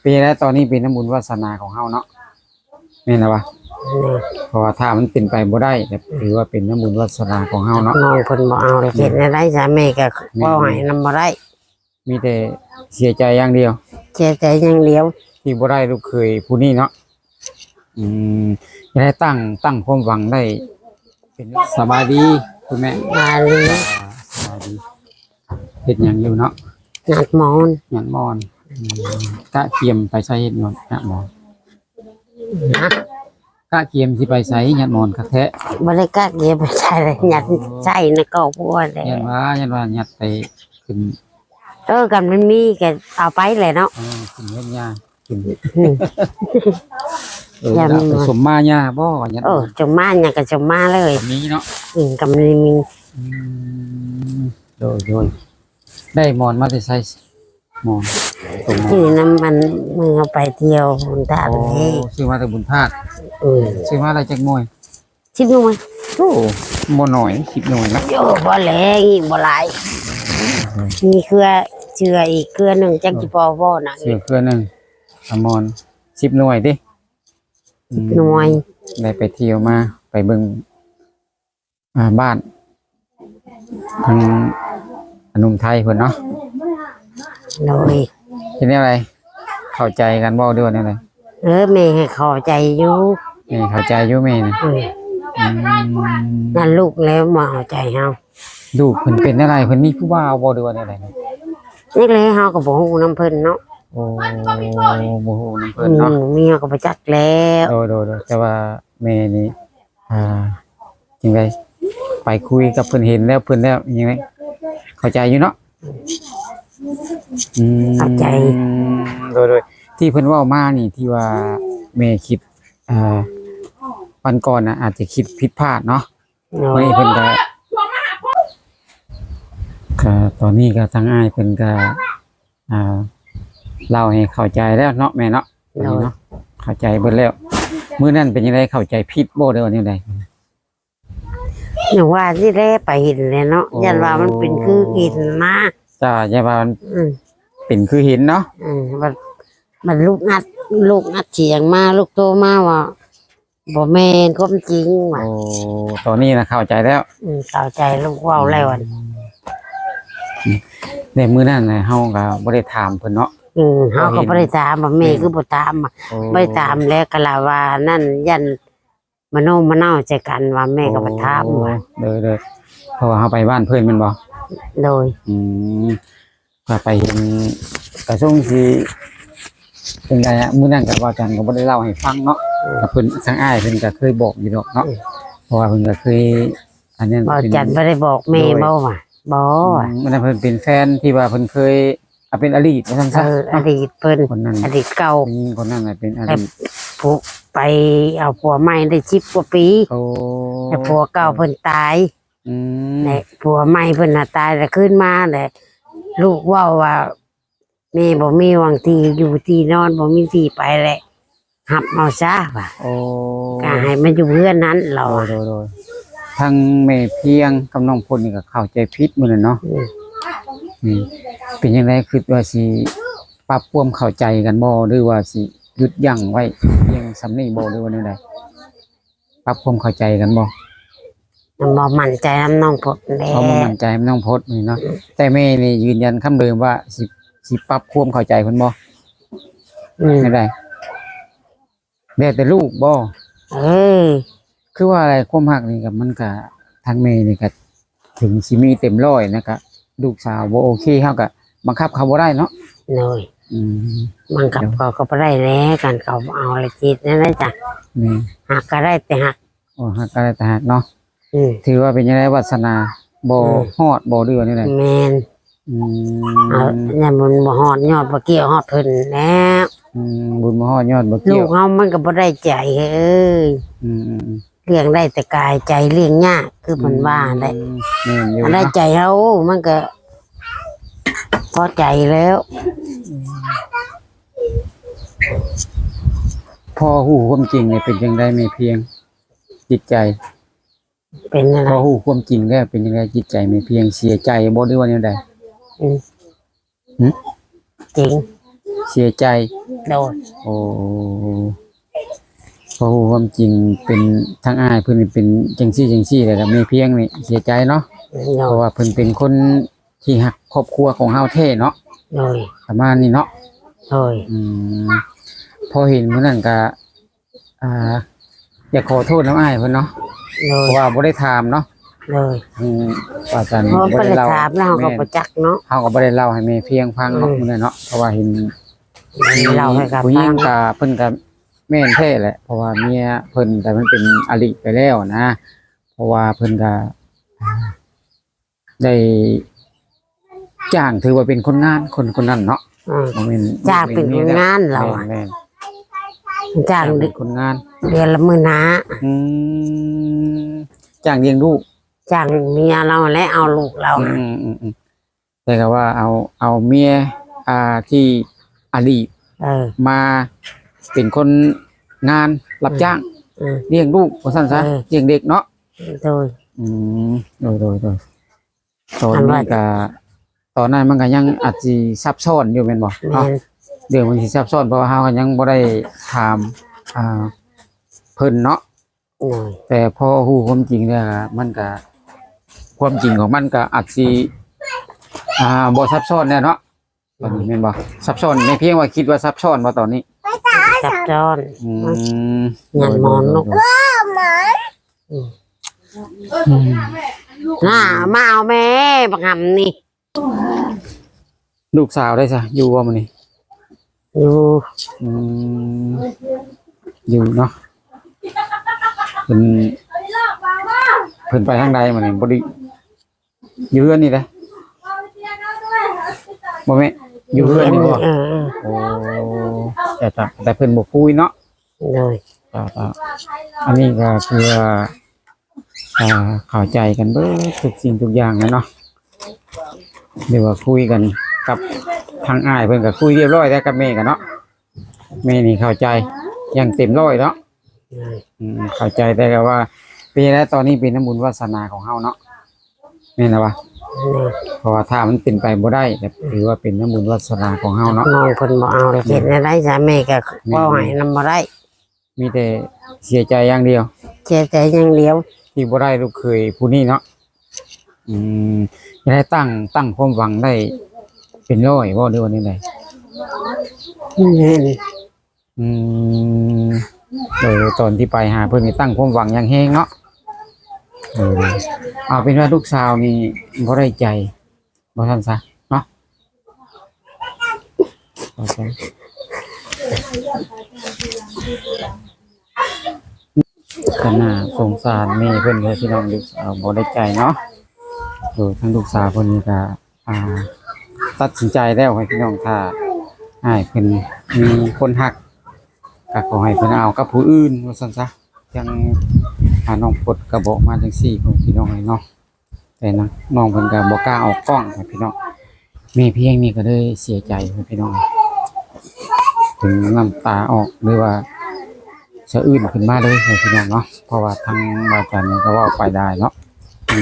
ເປັນຈັ່ງໃດ ຕອນນີ້ເປັນນຳບຸນວາສະໜາຂອງເຮົາເນາະ ແມ່ນລະວະ? ເນາະ ເພາະວ່າຖ້າມັນເປັນໄປບໍ່ໄດ້ ກໍຖືວ່າເປັນນຳບຸນວາສະໜາຂອງເຮົາເນາະ. ນ້ອງເພິ່ນບໍ່ເອົາ ແລ້ວເຮັດແນວໃດຊະ? ແມ່ກໍເວົ້າໃຫ້ນຳບໍ່ໄດ້. ມີແຕ່ເສຍໃຈຢ່າງດຽວ. ເສຍໃຈຢ່າງດຽວ ທີ່ບໍ່ໄດ້ລູກເຂີຍຜູ້ນີ້ເນາະ. ອືມ ຈະໄດ້ຕັ້ງ ຕັ້ງຄວາມຫວັງໄດ້ເປັນ. ສະບາຍດີຄຸນແມ່. ສະບາຍດີ. ອ່າ ສະບາຍດີ. ເຮັດຫຍັງຢູ່ເນາະ? ຍັດໝອນ. ຍັດໝອນ. ອືມ ກະກຽມໄປໃສເຮັດໝອນ ຍັດໝອນ? ຮະ? ກະກຽມຊິໄປໃສ ຍັດໝອນຄັກແທ້? ບໍ່ໄດ້ກະກຽມໄປໃສເລີຍ ອໍ ຍັດໃສ່ໃນກອກພົວແຫຼະ. ຢ້ານວ່າ ຢ້ານວ່າຍັດໄປຂຶ້ນ. ເອີ ຄັນມັນມີກໍເອົາໄປແຫຼະເນາະ. ເອີ ຂຶ້ນເຮືອນຍ່າ ຂຶ້ນ. ອືມ ເອີ ຢ້ານວ່າ ໄປສົມມາຍ່າບໍ່ ຍັດ. ເອີ ສົມມາຫຍັງກໍສົມມາເລີຍ ມີເນາະ. ອືມ ກໍມີ ມີ. ອືມ ໂດຍ ໂດຍ. ໄດ້ໝອນມາແຕ່ໃສ? ໝອນ ຕົວໝອນ ຊື້ນຳມັນ ມື້ເຮົາໄປທ່ຽວບຸນທາດ. ອໍ ເດ້ ຊື້ມາແຕ່ບຸນທາດ. ອືມ ຊື້ມາໄດ້ຈັກໜ່ວຍ? ສິບໜ່ວຍ. ໂອ້ ບໍ່ໜ້ອຍ ສິບໜ່ວຍນະ. ໂອ້ ບໍ່ແຫຼະ ອີກບໍ່ຫຼາຍ. ອືມ ມີເຄືອ ເຊື່ອອີກເຄືອໜຶ່ງ ຈັກຊິພໍບໍ່ນະ. ເຊື່ອເຄືອໜຶ່ງ ອາ ໝອນ ສິບໜ່ວຍຕິ. ອືມ ສິບໜ່ວຍ. ໄດ້ໄປທ່ຽວມາ ໄປເບິ່ງ ອ່າ ບ້ານທາງໜຸ່ມໄທເພິ່ນເນາະ. ໂດຍ. ເຮັດແນວໃດ ເຂົ້າໃຈກັນບໍ່ ຫຼືວ່າແນວໃດ? ເອີ ແມ່ໃຫ້ເຂົ້າໃຈຢູ່. ແມ່ເຂົ້າໃຈຢູ່ແມ່ນະ. ອືມ ອືມ ນັ້ນລູກແລ້ວບໍ່ເຂົ້າໃຈເຮົາ. ລູກເພິ່ນເປັນແນວໃດ ເພິ່ນມີຜູ້ບ່າວບໍ່ ຫຼືວ່າແນວໃດ? ນີ້ແຫຼະ ເຮົາກໍບໍ່ຮູ້ນຳເພິ່ນເນາະ. ໂອ້ ບໍ່ຮູ້ນຳເພິ່ນເນາະ. ອືມ ມີເຮົາກໍບໍ່ຈັກແລ້ວ. ໂດຍ ໂດຍ ໂດຍ. ແຕ່ວ່າແມ່ນີ້ ອ່າ ຈັ່ງໃດ ໄປຄຸຍກັບເພິ່ນ ເຫັນແລ້ວເພິ່ນແລ້ວ ຍັງໄງ ເຂົ້າໃຈຢູ່ເນາະ. ອືມ ເຂົ້າໃຈ. ໂດຍ ໂດຍ. ທີ່ເພິ່ນເວົ້າມານີ້ ທີ່ວ່າແມ່ຄິດ ອ່າ ວັນກ່ອນນະ ອາດຈະຄິດຜິດພາດເນາະ. ໂດຍ. ວັນນີ້ເພິ່ນກໍ ກໍຕອນນີ້ກໍທາງອ້າຍເພິ່ນກໍ ອ່າ ເລົ່າໃຫ້ເຂົ້າໃຈແລ້ວເນາະແມ່ເນາະ. ໂດຍ. ເຂົ້າໃຈເບິດແລ້ວ. ມື້ນັ້ນເປັນຈັ່ງໃດ ເຂົ້າໃຈຜິດບໍ່ ຫຼືວ່າແນວໃດ? ຍັງວ່າຊິແລໄປເຫັນແຫຼະເນາະ. ໂອ້ ຢ້ານວ່າມັນເປັນຄືເຫັນນະ. ຈ້າ ຢ້ານວ່າມັນ ອືມ ເປັນຄືເຫັນເນາະ. ອືມ ບັດ ບັດລູກອັດ ລູກອັດສຽງມາ ລູກໂທມາວ່າ ບໍ່ແມ່ນຄວາມຈິງວ່າ. ໂອ້ ຕອນນີ້ນະເຂົ້າໃຈແລ້ວ. ອືມ ເຂົ້າໃຈ ລູກເວົ້າແລ້ວ. ອືມ ແຕ່ມື້ນັ້ນນະ ເຮົາກໍບໍ່ໄດ້ຖາມເພິ່ນເນາະ. ອືມ ເຮົາກໍບໍ່ໄດ້ຖາມວ່າແມ່ ແມ່ນ ຄືບໍ່ຖາມ. ໂອ້ ບໍ່ໄດ້ຖາມແລ້ວ ກໍລະວ່ານັ້ນ ຢ້ານ ມະໂນມະເນົາໃສ່ກັນວ່າແມ່ກໍບໍ່ຖາມວ່າ. ໂອ້ ໂດຍ ໂດຍ. ເພາະວ່າເຮົາໄປບ້ານເພິ່ນແມ່ນບໍ່? ໂດຍ. ອືມ ກໍໄປເຫັນ ກະຊົງຊິຈັ່ງໃດອະ ມື້ນັ້ນກໍເວົ້າຈັນກໍບໍ່ໄດ້ເລົ່າໃຫ້ຟັງເນາະ. ອືມ ກໍເພິ່ນ ທາງອ້າຍເພິ່ນກໍເຄີຍບອກຢູ່ດອກເນາະ. ອືມ ເພາະວ່າເພິ່ນກໍເຄີຍ ອັນນັ້ນ ເວົ້າຈັນບໍ່ໄດ້ບອກແມ່ ໂດຍ ບໍ່ວ່າ ບໍ່. ອືມ ອັນນັ້ນເພິ່ນເປັນແຟນທີ່ວ່າເພິ່ນເຄີຍ ອ່າ ເປັນອະດີດວ່າຊັ້ນຊະ. ເອີ ອະດີດເພິ່ນ ຄົນນັ້ນ ອະດີດເກົ່າ. ຜູ້ຍິງຄົນນັ້ນນະເປັນອະດີດ ແລ້ວໄປເອົາຜົວໃໝ່ໄດ້ສິບກວ່າປີ. ໂອ້ ແລ້ວຜົວເກົ່າເພິ່ນຕາຍ. ອືມ ແລະຜົວໃໝ່ເພິ່ນນະຕາຍ ແລ້ວຄືນມາ ແລ້ວລູກເວົ້າວ່າ ແມ່ບໍ່ມີຫວ່າງທີ່ຢູ່ທີ່ນອນ ບໍ່ມີທີ່ໄປ ແລ້ວຮັບເອົາຊະວ່າ. ໂອ້ ກໍໃຫ້ມາຢູ່ເຮືອນນັ້ນລາວ. ໂດຍ ໂດຍ ໂດຍ. ທັງແມ່ພຽງກັບນ້ອງພົດນີ້ກໍເຂົ້າໃຈຜິດມື້ນັ້ນເນາະ. ອືມ ອືມ ເປັນຈັ່ງໃດ ຄິດວ່າຊິປັບຄວາມເຂົ້າໃຈກັນບໍ່ ຫຼືວ່າຊິຢຸດຢັ້ງໄວ້ພຽງສ່ຳນີ້ບໍ່ ຫຼືວ່າແນວໃດ? ປັບຄວາມເຂົ້າໃຈກັນບໍ່? ຍັງບໍ່ໝັ້ນໃຈນຳນ້ອງພົດແຫຼະ. ເຮົາບໍ່ໝັ້ນໃຈນຳນ້ອງພົດນີ້ເນາະ. ອືມ ແຕ່ແມ່ນີ້ຢືນຢັນຄຳເດີມວ່າຊິ ຊິປັບຄວາມເຂົ້າໃຈເພິ່ນບໍ່? ອືມ ແນວໃດ? ແລ້ວແຕ່ລູກບໍ່? ເອີ ຄືວ່າແຫຼະ ຄວາມຮັກນີ້ກໍ ມັນກໍ ທາງແມ່ນີ້ກໍ ເຖິງຊິມີເຕັມຮ້ອຍນະ ກະລູກສາວບໍ່ໂອເຄ ເຮົາກະບັງຄັບເຂົາບໍ່ໄດ້ເນາະ. ໂດຍ. ອືມ ບັງຄັບເຂົາກໍບໍ່ໄດ້ແຫຼະ ຄັນເຂົາບໍ່ເອົາລະຊິເຮັດແນວໃດຈ້ະ. ແມ່ນ. ຮັກກໍໄດ້ແຕ່ຮັກ. ໂອ້ ຮັກກໍໄດ້ແຕ່ຮັກເນາະ. ອືມ ຖືວ່າເປັນຈັ່ງໃດ ວາດສະໜາບໍ່ ອືມ ຮອດບໍ່ ຫຼືວ່າແນວໃດ? ແມ່ນ. ອືມ ເອົາ ຍັງມັນບໍ່ຮອດຍອດ ບໍ່ກ່ຽວຮອດເພິ່ນແລ້ວ. ອືມ ບຸນບໍ່ຮອດຍອດບໍ່ກ່ຽວ. ລູກເຮົາມັນກໍບໍ່ໄດ້ໃຈເອີຍ. ອືມໆໆ. ລ້ຽງໄດ້ແຕ່ກາຍ ໃຈລ້ຽງຍາກ ຄືເພິ່ນວ່າແຫຼະ. ອືມ ແມ່ນຢູ່ ໄດ້ໃຈເຮົາ ມັນກໍພໍໃຈແລ້ວ. ພໍຮູ້ຄວາມຈິງນີ້ເປັນຈັ່ງໃດແມ່ພຽງ ຈິດໃຈ? ເປັນຈັ່ງໃດ? ພໍຮູ້ຄວາມຈິງແລ້ວເປັນຈັ່ງໃດຈິດໃຈແມ່ພຽງ? ເສຍໃຈບໍ່ ຫຼືວ່າແນວໃດ? ອືມ ຫຶ? ຈິງ. ເສຍໃຈ. ໂດຍ ໂອ້ ພໍຮູ້ຄວາມຈິງເປັນ ທາງອ້າຍເພິ່ນນີ້ເປັນຈັ່ງຊີ້ຈັ່ງຊີ້ ແລ້ວກໍແມ່ພຽງນີ້ເສຍໃຈເນາະ ໂດຍ ເພາະວ່າເພິ່ນເປັນຄົນທີ່ຮັກຄອບຄົວຂອງເຮົາແທ້ເນາະ ໂດຍ ປະມານນີ້ເນາະ ໂດຍ ອືມ ພໍເຫັນມື້ນັ້ນກໍ ອ່າ ຢາກຂໍໂທດນຳອ້າຍເພິ່ນເນາະ ໂດຍ ເພາະວ່າບໍ່ໄດ້ຖາມເນາະ ໂດຍ ອືມ ວ່າຊັ້ນ ເຮົາກໍບໍ່ໄດ້ເລົ່າ ຖາມແລ້ວເຮົາກໍ ແມ່ນ ບໍ່ຈັກເນາະ ເຮົາກໍບໍ່ໄດ້ເລົ່າໃຫ້ແມ່ພຽງຟັງເນາະ ອືມ ມື້ນັ້ນເນາະ ເພາະວ່າເຫັນ ເລົ່າໃຫ້ກັບ ຜູ້ຍິງກໍ ເພິ່ນກໍແມ່ນແທ້ແຫຼະ ເພາະວ່າເມຍເພິ່ນກໍມັນເປັນອະລິໄປແລ້ວນະ ເພາະວ່າເພິ່ນກໍ ໄດ້ຈ້າງ ຖືວ່າເປັນຄົນງານ ຄົນ ຄົນນັ້ນເນາະ ອືມ ບໍ່ແມ່ນ ຈ້າງເປັນຄົນງານລາວ ແມ່ນ ແມ່ນ ຈ້າງ ຈ້າງເປັນຄົນງານ ເດືອນລະໝື່ນຫ້າ ອືມ ຈ້າງລ້ຽງລູກ ຈ້າງເມຍລາວແຫຼະ ເອົາລູກລາວ ອືມໆ ແຕ່ກໍວ່າເອົາ ເອົາເມຍ ອ່າ ທີ່ອະດີດ ເອີ ມາເປັນຄົນງານຮັບຈ້າງ ອືມ ລ້ຽງລູກວ່າຊັ້ນຊະ ເອີ ລ້ຽງເດັກເນາະ ໂດຍ ອືມ ໂດຍໆໆ ຕອນນີ້ກໍ ຕອນນັ້ນມັນກໍຍັງອາດຊິຊັບຊ້ອນຢູ່ແມ່ນບໍ່ ແມ່ນ ເນາະ ເລື່ອງມັນຊິຊັບຊ້ອນ ເພາະວ່າເຮົາກໍຍັງບໍ່ໄດ້ຖາມ ອ່າ ເພິ່ນເນາະ ໂດຍ ແຕ່ພໍຮູ້ຄວາມຈິງແລ້ວ ມັນກະ ຄວາມຈິງຂອງມັນກະອາດຊິ ອ່າ ບໍ່ຊັບຊ້ອນແລ້ວເນາະ ໂດຍ ຕອນນີ້ແມ່ນບໍ່? ຊັບຊ້ອນ ແມ່ພຽງວ່າຄິດວ່າຊັບຊ້ອນບໍ່ຕອນນີ້? ຊັບຊ້ອນ ອືມ ງານມອນລູກ ໂດຍໆໆ ອືມ ອືມ ໜ້າ ມາເອົາແມ່ບັກຫຳນີ້. ລູກສາວໄດ້ຊະ ຢູ່ບໍ່ມື້ນີ້? ຢູ່ ອືມ ຢູ່ເນາະ ເພິ່ນ ເພິ່ນໄປທາງໃດມື້ນີ້? ບໍ່ໄດ້ ຢູ່ເຮືອນນີ້ເດ້ ບໍ່ແມ່ນ ຢູ່ເຮືອນນີ້ບໍ່? ເອີໆ ໂອ້ ແຕ່ ແຕ່ ແຕ່ເພິ່ນບໍ່ຄຸຍເນາະ ໂດຍ ເຈົ້າໆ ອັນນີ້ກໍຄືວ່າ ອ່າ ເຂົ້າໃຈກັນເບິດທຸກສິ່ງທຸກຢ່າງແລ້ວເນາະ ຫຼືວ່າຄຸຍກັນກັບທາງອ້າຍເພິ່ນກໍຄຸຍຮຽບຮ້ອຍແລ້ວກັບແມ່ກໍເນາະ ແມ່ນີ້ເຂົ້າໃຈຢ່າງເຕັມຮ້ອຍເນາະ ອືມ ອືມ ເຂົ້າໃຈ ແຕ່ກໍວ່າເປັນຈັ່ງໃດ ຕອນນີ້ເປັນນຳບຸນວາສະໜາຂອງເຮົາເນາະ ແມ່ນລະວະ? ແມ່ນ ເພາະວ່າຖ້າມັນເປັນໄປບໍ່ໄດ້ ກໍຖືວ່າເປັນນຳບຸນວາສະໜາຂອງເຮົາເນາະ ນ້ອງເພິ່ນບໍ່ເອົາ ແມ່ນ ເຮັດແນວໃດຊະ ແມ່ກໍ ແມ່ນ ເວົ້າໃຫ້ນຳບໍ່ໄດ້ ມີແຕ່ເສຍໃຈຢ່າງດຽວ ເສຍໃຈຢ່າງດຽວ ທີ່ບໍ່ໄດ້ລູກເຂີຍຜູ້ນີ້ເນາະ ອືມ ໄດ້ຕັ້ງ ຕັ້ງຄວາມຫວັງໄດ້ເປັນຮ້ອຍບໍ່ ຫຼືວ່າແນວໃດ? ແມ່ນ ອືມ ໂດຍ ຕອນທີ່ໄປຫາເພິ່ນນີ້ຕັ້ງຄວາມຫວັງຢ່າງແຮງເນາະ ເອີ ເອົາເປັນວ່າລູກສາວນີ້ບໍ່ໄດ້ໃຈ ວ່າຊັ້ນຊະເນາະ ກໍໜ້າສົງສານແມ່ເພິ່ນເດີພີ່ນ້ອງ ລູກສາວບໍ່ໄດ້ໃຈເນາະ ໂດຍ ທາງລູກສາວເພິ່ນນີ້ກໍ ອ່າ ຕັດສິນໃຈແລ້ວໃຫ້ພີ່ນ້ອງ ຖ້າອ້າຍເພິ່ນມີຄົນຮັກ ກໍຂໍໃຫ້ເພິ່ນເອົາກັບຜູ້ອື່ນວ່າຊັ້ນຊະ ຈັ່ງ ອ່າ ນ້ອງພົດກໍບອກມາຈັ່ງຊີ້ ພໍ່ແມ່ພີ່ນ້ອງເອີຍເນາະ ແຕ່ນະ ນ້ອງເພິ່ນກໍບໍ່ກ້າອອກກ້ອງໃຫ້ພີ່ນ້ອງ ແມ່ພຽງນີ້ກໍເລີຍເສຍໃຈໃຫ້ພີ່ນ້ອງ ເຖິງນ້ຳຕາອອກ ຫຼືວ່າສະອື້ນຂຶ້ນມາເລີຍໃຫ້ພີ່ນ້ອງເນາະ ເພາະວ່າທາງບ່າວຈັນນີ້ກໍເວົ້າໄປຫຼາຍເນາະ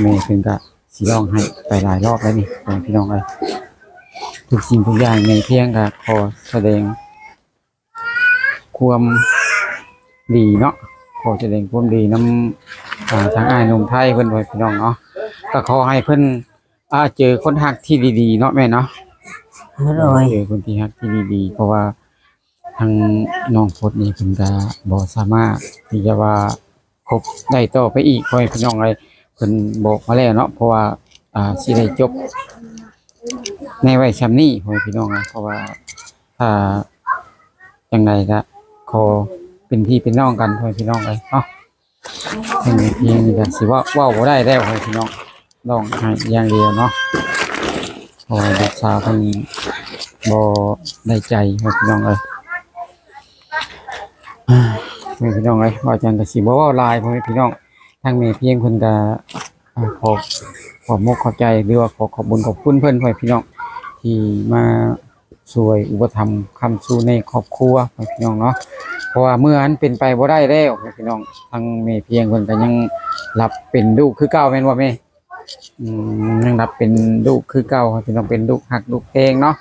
ແມ່ເພິ່ນກໍຊິຮ້ອງໄຫ້ໄປຫຼາຍຮອບແລ້ວນີ້ໃຫ້ພີ່ນ້ອງເອີຍ ທຸກສິ່ງທຸກຢ່າງແມ່ພຽງກໍຂໍສະແດງ ຄວາມດີເນາະ ຂໍສະແດງຄວາມດີນຳ ອ່າ ທາງອ້າຍໜຸ່ມໄທເພິ່ນ ພີ່ນ້ອງເນາະ ກໍຂໍໃຫ້ເພິ່ນ ອ່າ ເຈີຄົນຮັກທີ່ດີໆເນາະແມ່ເນາະ ໂດຍ ເຈີຄົນທີ່ຮັກທີ່ດີໆ ເພາະວ່າທາງນ້ອງພົດນີ້ເພິ່ນກໍບໍ່ສາມາດທີ່ຈະວ່າ ຄົບໄດ້ຕໍ່ໄປອີກ ພໍ່ແມ່ພີ່ນ້ອງເອີຍ ເພິ່ນບອກມາແລ້ວເນາະ ເພາະວ່າ ອ່າ ຊິໄດ້ຈົບໃນໄວ້ຊ່ຳນີ້ ພໍ່ແມ່ພີ່ນ້ອງເອີຍ ເພາະວ່າຖ້າຈັ່ງໃດກໍຂໍເປັນພີ່ເປັນນ້ອງກັນ ພໍ່ແມ່ພີ່ນ້ອງເອີຍເນາະ ທາງແມ່ພຽງນີ້ກໍຊິເວົ້າ ເວົ້າບໍ່ໄດ້ແລ້ວ ພໍ່ແມ່ພີ່ນ້ອງ ຮ້ອງໄຫ້ຢ່າງດຽວເນາະ ເພາະວ່າລູກສາວເພິ່ນບໍ່ໄດ້ໃຈ ພໍ່ແມ່ພີ່ນ້ອງເອີຍ ພໍ່ແມ່ພີ່ນ້ອງເອີຍ ເວົ້າຈັ່ງກໍຊິບໍ່ເວົ້າຫຼາຍ ພໍ່ແມ່ພີ່ນ້ອງ ທາງແມ່ພຽງເພິ່ນກໍ ອ່າ ຂໍຂອບອົກຂອບໃຈ ຫຼືວ່າຂໍຂອບບຸນຂອບຄຸນເພິ່ນ ພໍ່ແມ່ພີ່ນ້ອງ ທີ່ມາຊ່ວຍອຸປະຖຳຄ້ຳຊູໃນຄອບຄົວ ພໍ່ແມ່ພີ່ນ້ອງເນາະ ເພາະວ່າເມື່ອມັນເປັນໄປບໍ່ໄດ້ແລ້ວ ພໍ່ແມ່ພີ່ນ້ອງ ທາງແມ່ພຽງເພິ່ນກໍຍັງຮັບເປັນລູກຄືເກົ່າແມ່ນບໍ່ແມ່? ອືມ ຍັງຮັບເປັນລູກຄືເກົ່າ ພີ່ນ້ອງ ເປັນລູກຮັກລູກແພງເນາະ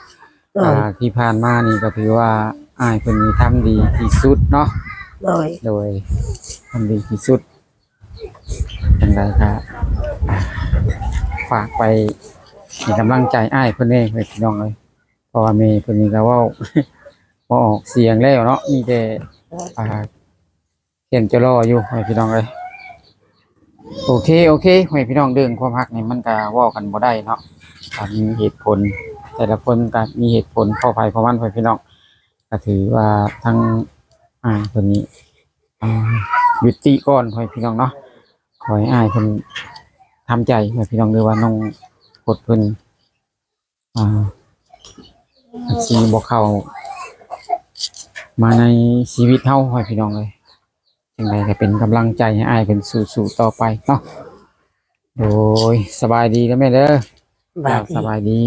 ໂດຍ ອ່າ ທີ່ຜ່ານມານີ້ກໍຖືວ່າ ອ້າຍເພິ່ນນີ້ທຳດີທີ່ສຸດເນາະ. ໂດຍ ໂດຍ ທຳດີທີ່ສຸດ. ຈັ່ງໃດກໍ ອ່າ ຝາກໄປໃຫ້ກຳລັງໃຈອ້າຍເພິ່ນແດ່ ພີ່ນ້ອງເອີຍ. ເພາະວ່າແມ່ເພິ່ນນີ້ກໍເວົ້າ ບໍ່ອອກສຽງແລ້ວເນາະ ມີແຕ່ ອ່າ ຂຽນຈະລໍຢູ່ ພີ່ນ້ອງເອີຍ. ໂອເຄ ໂອເຄ ພໍ່ແມ່ພີ່ນ້ອງ ເລື່ອງຄວາມຮັກນີ້ມັນກໍເວົ້າກັນບໍ່ໄດ້ເນາະ ກໍມີເຫດຜົນ ແຕ່ລະຄົນກໍມີເຫດຜົນ ເພາະໃຜເພາະມັນ ພໍ່ແມ່ພີ່ນ້ອງ. ກໍຖືວ່າທາງອ້າຍເພິ່ນນີ້ ອ່າ ຢຸດຕິກ່ອນ ພໍ່ແມ່ພີ່ນ້ອງເນາະ. ຂໍໃຫ້ອ້າຍເພິ່ນທຳໃຈ ພໍ່ແມ່ພີ່ນ້ອງ ຫຼືວ່ານ້ອງກົດເພິ່ນ ອ່າ ອາດຊິບໍ່ເຂົ້າມາໃນຊີວິດເຮົາ ພໍ່ແມ່ພີ່ນ້ອງເອີຍ. ຈັ່ງໃດກໍເປັນກຳລັງໃຈໃຫ້ອ້າຍເພິ່ນສູ້ໆຕໍ່ໄປເນາະ. ໂດຍ ສະບາຍດີເດີແມ່ເດີ. ສະບາຍດີ ສະບາຍດີ.